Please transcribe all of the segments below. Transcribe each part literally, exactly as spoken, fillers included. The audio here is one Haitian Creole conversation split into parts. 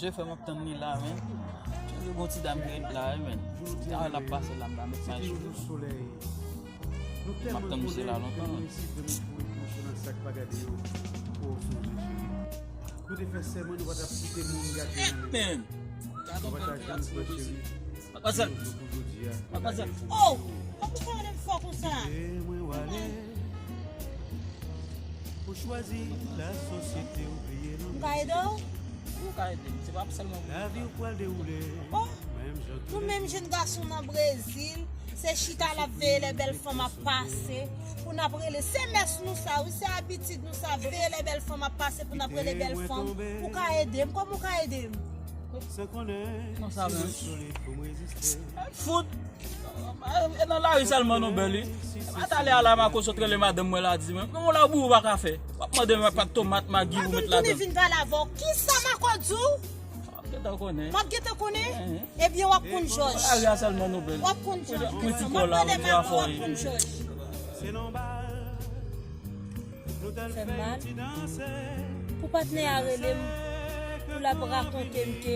Cheri, fè m ap tann li la, men. Cheri, gon ti dam ki ret la, wi, men. Ti dam la ap pase la, m pa met may sou li. M ap tann misye la lontan, men. Nou te fè sèman nou pa t ap kite moun gade nou. Men! Gade yon bèl kretyen, mesye. Manmzèl! Manmzèl! Oh! Kòman ou fè rele m fò konsa? Ou chwazi la sosyete ou bliye nou. M ka ede w? Ou ka ede m, se pa sèlman pou lavi ou pral dewoule. Oh, nou menm jèn gason nan Brezil, se chita l ap veye lè bèl fanm ap pase, pou n ap rele. Se mès nou sa, wi, se abitid nou sa, veye lè bèl fanm ap pase pou n ap rele bèl fanm. Ou ka ede m, kòman ou ka ede m? Konsa menm. Fout! E nan lari sèlman nou bèl, wi. E pa t ale a la Mako sot rele madanm mwen la di mwen, men yon labouyi ou pa ka fè. W ap mande mwen pat tomat, magi pou met ladan. Mwen vin pale avè w. Kisa Mako di w? M ap gentan konnen. M ap gentan konnen? Ebyen, w ap konn jòj. Nan lari a sèlman nou bèl. W ap konn jòj. Mwen ti kò la, mwen ti afò ye. W ap konn jòj. Fè m mal. Pou patnè a rele m, pou l ap rakonte m ke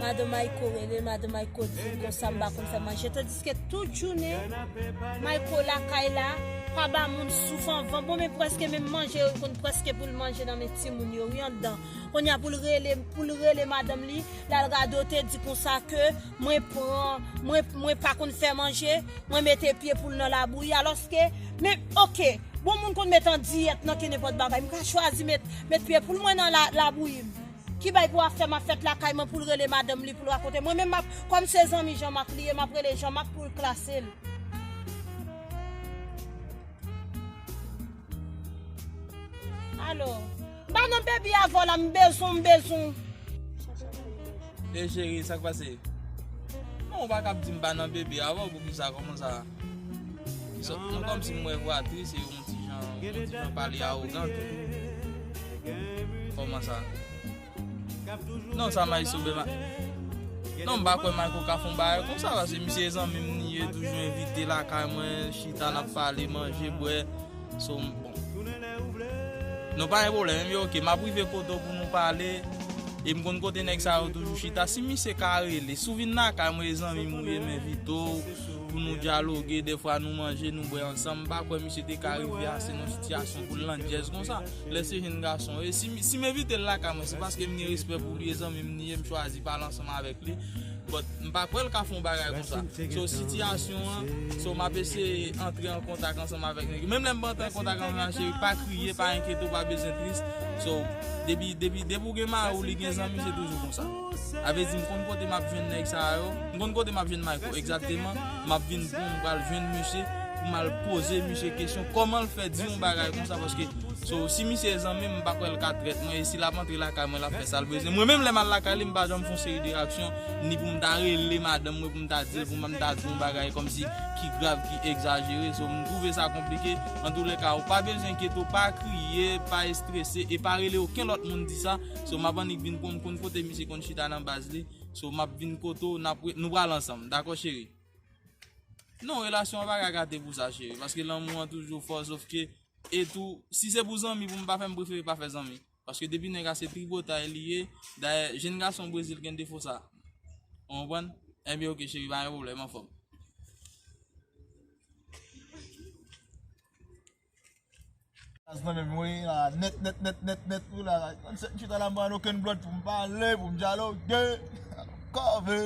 madan Mayko rele, madan Mayko di l konsa m pa konn fè manje. Tandiske tout jounen, Mayko lakay la, pa ba moun souf anvan. Bon, men prèske menm manje yo konn prèske pou l manje nan men timoun yo, wi, anndan. Kounye a pou l rele, pou l rele madanm li, l al radote, di konsa ke mwen pran, mwen, mwen pa konn fè manje, mwen mete pye poul nan labouyi, alòske, men, oke, bon, moun konn met an diyèt nan ke nenpòt bagay. M ka chwazi met, met pye poul mwen nan la, labouyi m. Ki bay pou afè m ap fèt lakay mwen pou l rele madanm li pou l rakonte. Mwen menm, m ap, kòm se zanmi Jean Marc li ye, m ap rele Jean Marc pou l klase l. Alo. M pa nan baby avè w la, m bezwen w, m bezwen w. E cheri, sa k pase? Non, ou pa kab di m pa nan baby avè w, poukisa, kòman sa? Sa, non, kòmsi m wè vwa tris e yon ti jan, yon ti jan pale awogan tou. Kòman sa? Non, sa May Sobe ma-, non, m pa kwè Mayko ka fè yon bagay konsa, paske misye e zanmi m li ye, toujou envite lakay mwen, chita, n ap pale, manje, bwè. So, m, bon. Nou pa gen pwoblèm, ebyen, oke, m ap rive kote w pou nou pale. E m konn kote nèg sa yo toujou chita. Si misye ka rele, si w vin lakay mwen, e zanmi m ou ye, m envite w pou nou dyaloge, dèfwa nou manje, nou bwè ansanm. M pa kwè misye te ka rive ase nan sitiyasyon pou l landjèz konsa. Lè se jèn gason. E si, si m envite l lakay mwen, se paske m gen respè pou li, e zanmi m li ye, m chwazi pale ansanm avèk li. But m pa kwè l ka fè yon bagay konsa. So, sitiyasyon an, so, m ap eseye antre an kontak ansanm avèk nèg yo. Menm lè m pa antre an kontak ansanm avèk cheri, pa kriye, pa enkyete w, pa bezwen tris. So, depi, depi, depi w gen mari w, li gen zanmi, se toujou konsa. Sa vle di, m konn kote m ap jwenn nèg sa yo. M konn kote m ap jwenn Mayko, egzakteman. M ap vin pran, m pral jwenn misye, pou m al poze misye kesyon, kòman l fè di yon bagay konsa, paske, so, si misye e zanmi m, m pa kwè l ka trèt mwen, e si l ap antre lakay mwen, l ap fè sa l bezwen. Mwen menm, lè m al lakay li, m pa janm fè yon seri de aksyon, ni pou m ta rele madanm mwen, pou m ta di l, pou m ta di yon bagay kòmsi ki grav, ki egzajere. So, m twouve sa konplike. Antoulèka, ou pa bezwen enkyete w, pa kriye, pa estrese, e pa rele okenn lòt moun di sa. So, m ap annik vin pran, m konn kote misye konn chita nan baz li. So, m ap vin kote w, n ap, nou pral ansanm. Dakò, cheri? Non, relasyon an pa ka gate pou sa, cheri, paske lanmou an toujou fò, sòf ke, e tou, si se pou zanmi pou m pa fè, m prefere pa fè zanmi. Paske depi nèg la se tripotay li ye, dayè, jèn gason Brezil gen defo sa. Ou konprann? Ebyen, oke, cheri, pa gen pwoblèm, anfòm. Gaz nan men m wi la, nèt, nèt, nèt, nèt, nèt wi la. Kòmsi m chita la, m pa gen okenn blòd pou m pale, pou m dyaloge. Kòve.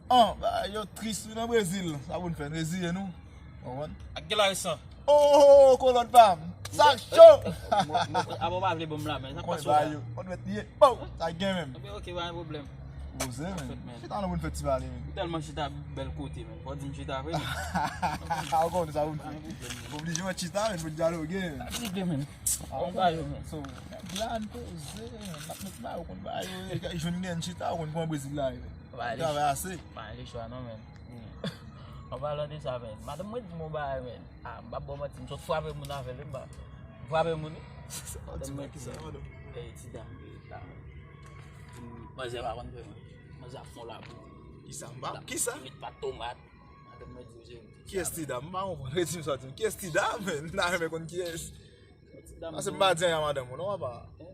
An, bagay yo tris wi nan Brezil. Sa pou n fè, n reziye nou. Ou konprann? Ak gela resan. Oh, kolòn pa m. Sa k cho. Mwen, mwen, mwen, a bon, pa vle ban m la, men sa k pase la? Konn mèt ye. Bon, sa gen menm. Ebyen, oke, pa gen pwoblèm. Poze, men. Chita non pou n fè ti pale, men. Ou tèlman chita bèl kote, men. Fò di m chita vre, men. Ou konn sa pou n fè. Oblije mwen chita, men, pou n dyaloge, men. Chita, men. Ou konn sa yo, men. So, nèg la, n poze, men. N ap met bagay, ou konn bagay yo ye. Jwenn gen n chita, ou konn kòman Brezil la ye, men. Travay ase. Pa gen chwa, non, men. An palan de sa, men. Madanm mwen di m yon bagay, men. Ah, m p ap ba w manti, m sot frape moun avè l, wi, m pa. M frape moun, wi. Sa w di mwen, kisa, madanm? Eh, ti dam, wi, la. Manzè pa konn fè, manzè ap fè yon labou. Kisa, m pa, kisa? Met pat tomat. Madanm mwen di w se yon ti dam. Kiyès ti dam? M pa konprann. Redi m sa w di m. Kiyès ti dam, men? M ta renmen konn kiyès. Yon ti dam. Paske m pa di anyen a madanm ou, non, papa. Hein?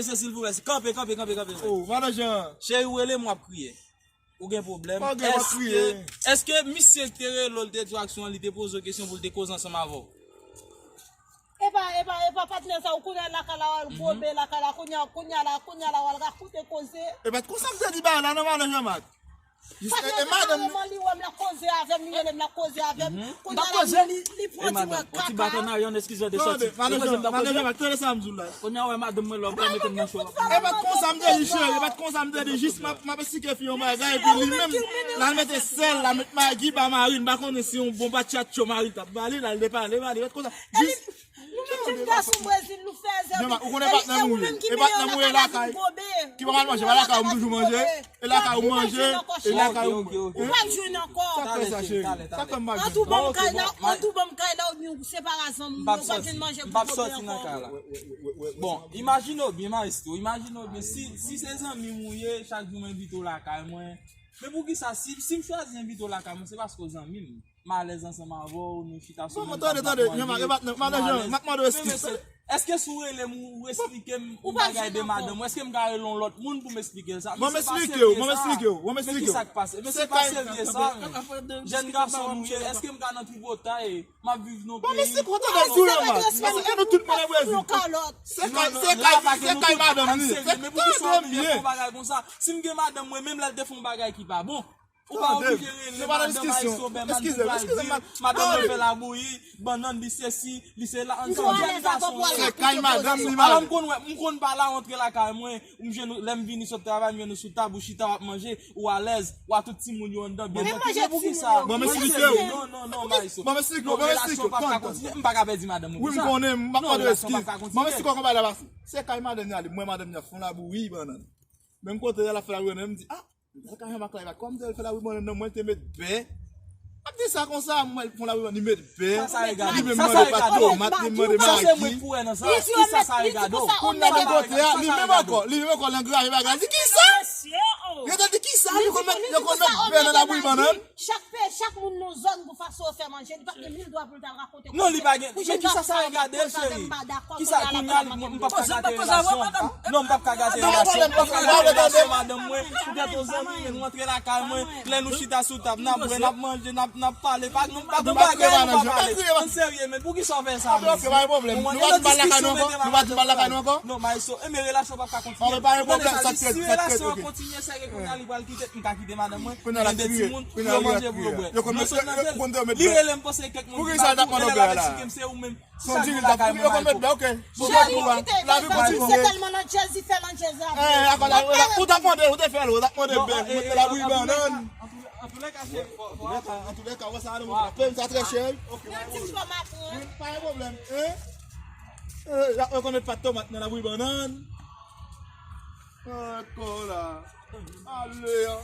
mesye, silvouplè. Kanpe, kanpe, kanpe, kanpe. Oh, madan Jean. Cheri, ou rele m, w ap kriye. Ou gen pwoblèm? Pa gen, w ap kriye. Èske misye ki te rele w, li te di w aksyon an, li te poze w kesyon pou l te koze ansanm avè w? Epa, epa, epa, patnè sa, ou konnen lakay la, w al gwobe lakay la, kounye a, kounye a la, kounye a la, w al rakonte koze. Epa, t konsa m te di bagay la, non, madan Jean Marc? Jis e, e madanm. Li wè m la koze avè m, li rele m la koze avè m. Kounye a la, li, li pran ti mwen kaka. Ti baton nan yon eskize de sòti. Tande, madanm Jean, madanm Jean Marc, tande sa m di w la. Kounye a wè madanm mwen la, ou pral mete m nan cho. E pa t konsa m te di, cheri, e pa t konsa m te di, jis m ap, m ap esplike fi yon bagay, epi li menm, l al mete sèl, l al met magi ba mari l, m pa konnen si yon bon batchatcho mari l t ap ba li, l al depale ba li, e pa t konsa. Jis Nou menm tout gason Brezil, nou fè zèv. Jean Marc, ou konnen patnè m ou ye. E patnè m ou ye lakay. Ki pa mal manje, pa lakay ou m toujou manje. E lakay ou m manje. E lakay ou m manje. Ou pa jwenn ankò. Sa k fè sa, cheri? Sa k fè m pa jwenn? Antou ban m kay la, antou ban m kay la, ou byen ou separe zanmi w, ou pa vin manje pou kote ankò. Bon, imajine w byen, maestro, imajine w byen, si, si se zanmi m ou ye, chak jou m envite w lakay mwen. Men poukisa, si, si m chwazi envite w lakay mwen, se paske w zanmi m. M alèz ansanm avè w, nou chita sou menm tab n ap manje, nou alèz. Tande, tande, Jean Marc, m ap mande w eskiz. Men mesye, èske si w rele m, ou esplike m yon bagay de madanm mwen, èske m ka rele yon lòt moun pou m esplike l sa? Bon, m esplike w, bon, m esplike w, bon, m esplike w. Men kisa k pase? Men se pa serye sa, men. Jèn gason nou ye, èske m ka nan tripotay? M ap viv nan peyi. Bon, mesye, kontan de sou yo, man. Mesye, nou tout moun an Brezil. Se kay, se kay, se kay madanm li. Men poukisa w oblije fè yon bagay konsa? Si m gen madanm mwen, menm lè l te fè yon bagay ki pa bon, ou pa oblije rele madanm Maestro Bèman pou pral di madanm mwen fè labouyi, bannann, li sesi, li sela, ann soti. Se kay madanm li, madanm. Alò m konn wè, m konn pa la rantre lakay mwen, m jwenn ou, lè m vini sot travay, m jwenn ou sou tab, ou chita, w ap manje, ou alèz, ou a tout timoun yo anndan, byen trantye. Men poukisa? Bon, m esplike w. Non, non, non, Maestro. Bon, m esplike w, bon, m esplike w. Relasyon p ap ka kontinye, m pa ka pèdi madanm mwen konsa. Wi, m konnen, m ap mande w eskiz. Bon, m esplike w kòman bagay la pase. Se kay madanm li ale, m wè madanm li ap fè yon labouyi bannann. Menm kote l ap fè labouyi bannann, m di, ah, L ka yon makla, kòm te fè labouyi bannann nan, mwen te met bè. Ap di sa konsa, mwen fè labouyi bannann, li met bè. Sa sa regade w? Li menm mande pa tomat, li mande magi. Sa se mwen k pou wè nan sa. Kisa sa regade w? Kounye a nan kote a, li menm ankò, li menm ankò, l angrave bagay. Li di kisa? Yo te di kisa? Li konn met, yo konn met bè nan labouyi bannann. Chak peyi, chak moun nan zòn pou fason yo fè manje, li pa gen mil dwa pou l ta rakonte. Non, li pa gen. Men kisa sa regade l, cheri? Kisa kounye a, m, m p ap ka gate relasyon? Non, m p ap ka gate relasyon. M p ap ka gate relasyon madanm mwen. Poutèt yon zanmi, men nou antre lakay mwen. Lè nou chita sou tab, n ap bwè, n ap manje, n ap, n ap pale. Pa, nou pa gen bagay, nou pa pale. Ann serye, men poukisa w fè sa, men? Ok, pa gen pwoblèm. Nou pa di mal lakay nou ankò? Nou pa di mal lakay nou ankò? Non, Maestro, e men relasyon p ap ka kontinye. Ok, pa gen pwoblèm, sa trè, sa trè, ok. Si relasyon an kontinye, sèke kounye a li pral kite, m ka kite madanm mwen, gen de timoun, yo manje pou yo bwè. Yo konn met, yo konn met bè. Li rele m panse kèk moun ki pa tou, e lè l ap esplike m se ou menm. Son diri l t ap, yo konn met bè, ok. Bon, bon, bon, lavi kontinye. Se tèlman landjèz, li fè landjèz avè. Eh, akò la, ou t ap mande, ou te fè l, ou t ap mande bè, ou mete labouyi bannann. Antoulèka, cheri, fò, fò atann. Antoulèka, wè sa, nou frape m, sa trè chè. Ok, pa gen pwoblèm. Pa gen pwoblèm, hein? Eh, y ap rekonèt pa tomat nan labouyi bannann. Akò la. Ale, an.